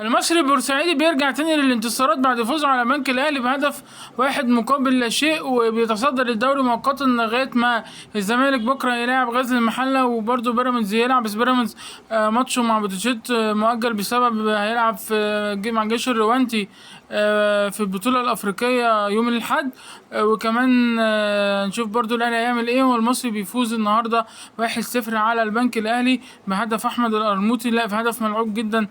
المصري البورسعيدي بيرجع تاني للانتصارات بعد فوزه على بنك الاهلي بهدف 1 مقابل لا شيء، وبيتصدر الدوري مؤقتا لغاية ما الزمالك بكره يلعب غزل المحلة، وبرده بيراميدز يلعب، بس بيراميدز ماتشه مع بتروجيت مؤجل بسبب هيلعب في مع جيش الروانتي في البطولة الافريقية يوم الاحد. وكمان نشوف برده الاهلي هيعمل ايه. والمصري بيفوز النهارده 1-0 على البنك الاهلي بهدف احمد القرموطي، لا في هدف ملعوب جدا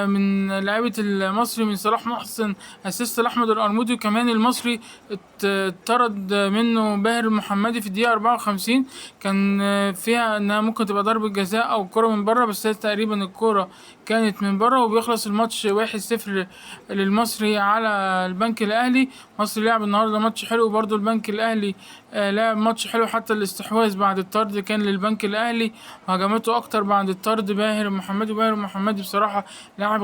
من لعيبة المصري من صلاح محسن، assist لاحمد القرموطي. وكمان المصري اتطرد منه باهر المحمدي في الدقيقة 54، كان فيها انها ممكن تبقى ضربه جزاء او كره من بره، بس هي تقريبا الكره كانت من بره. وبيخلص الماتش 1-0 للمصري على البنك الاهلي. مصر لعب النهارده ماتش حلو، وبرده البنك الاهلي لعب ماتش حلو، حتى الاستحواذ بعد الطرد كان للبنك الاهلي وهجمته اكتر بعد الطرد باهر المحمدي. وباهر المحمدي بصراحة لاعب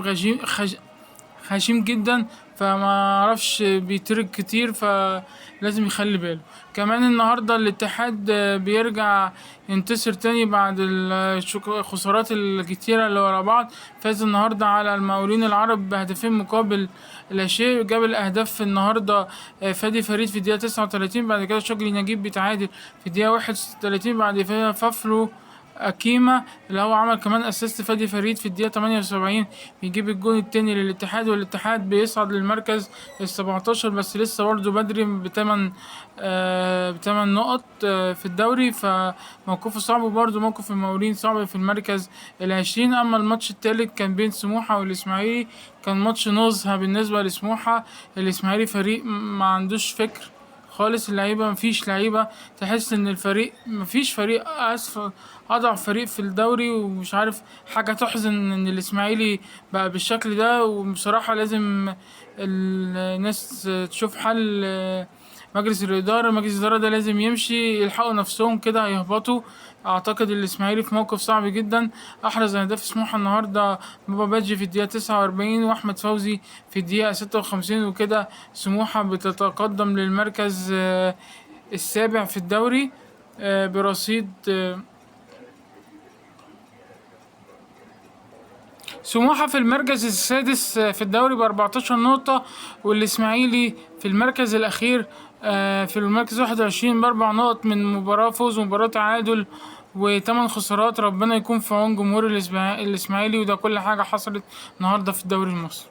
غشيم جدا، فما اعرفش بيترك كتير، فلازم يخلي باله. كمان النهارده الاتحاد بيرجع ينتصر تاني بعد الخسارات الكتيرة اللي ورا بعض. فاز النهارده على المقاولين العرب بهدفين مقابل لا شيء. جاب الاهداف النهارده فادي فريد في الدقيقة 39، بعد كده شكري نجيب بيتعادل في الدقيقة 31، بعد كده فافلو أكيما اللي هو عمل كمان assist فادي فريد في الدقيقة 78 بيجيب الجون التاني للاتحاد، والاتحاد بيصعد للمركز ال17، بس لسه برضه بدري بتمن نقط في الدوري، فموقفه صعب. وبرضه موقف المقاولين صعب في المركز ال20. أما الماتش التالت كان بين سموحة والإسماعيلي، كان ماتش نزهة بالنسبة لسموحة. الإسماعيلي فريق ما عندوش فكر خالص، اللعيبة مفيش لعيبة، تحس ان الفريق مفيش فريق، اسف اضعف فريق في الدوري، ومش عارف حاجة تحزن ان الاسماعيلي بقى بالشكل ده. وبصراحة لازم الناس تشوف حل، مجلس الإدارة، مجلس الإدارة ده لازم يمشي، يلحقوا نفسهم كده هيهبطوا. أعتقد الإسماعيلي في موقف صعب جدا. أحرز أهداف سموحة النهاردة بابا بادجي في الدقيقة 49 وأحمد فوزي في الدقيقة 56، وكده سموحة بتتقدم للمركز السابع في الدوري برصيد سموحة في المركز السادس في الدوري ب14 نقطة، والإسماعيلي في المركز الأخير في المركز 21 ب4 نقط من مباراة فوز ومباراة تعادل و8 خسارات. ربنا يكون في عون جمهور الإسماعيلي. وده كل حاجة حصلت النهاردة في الدوري المصري.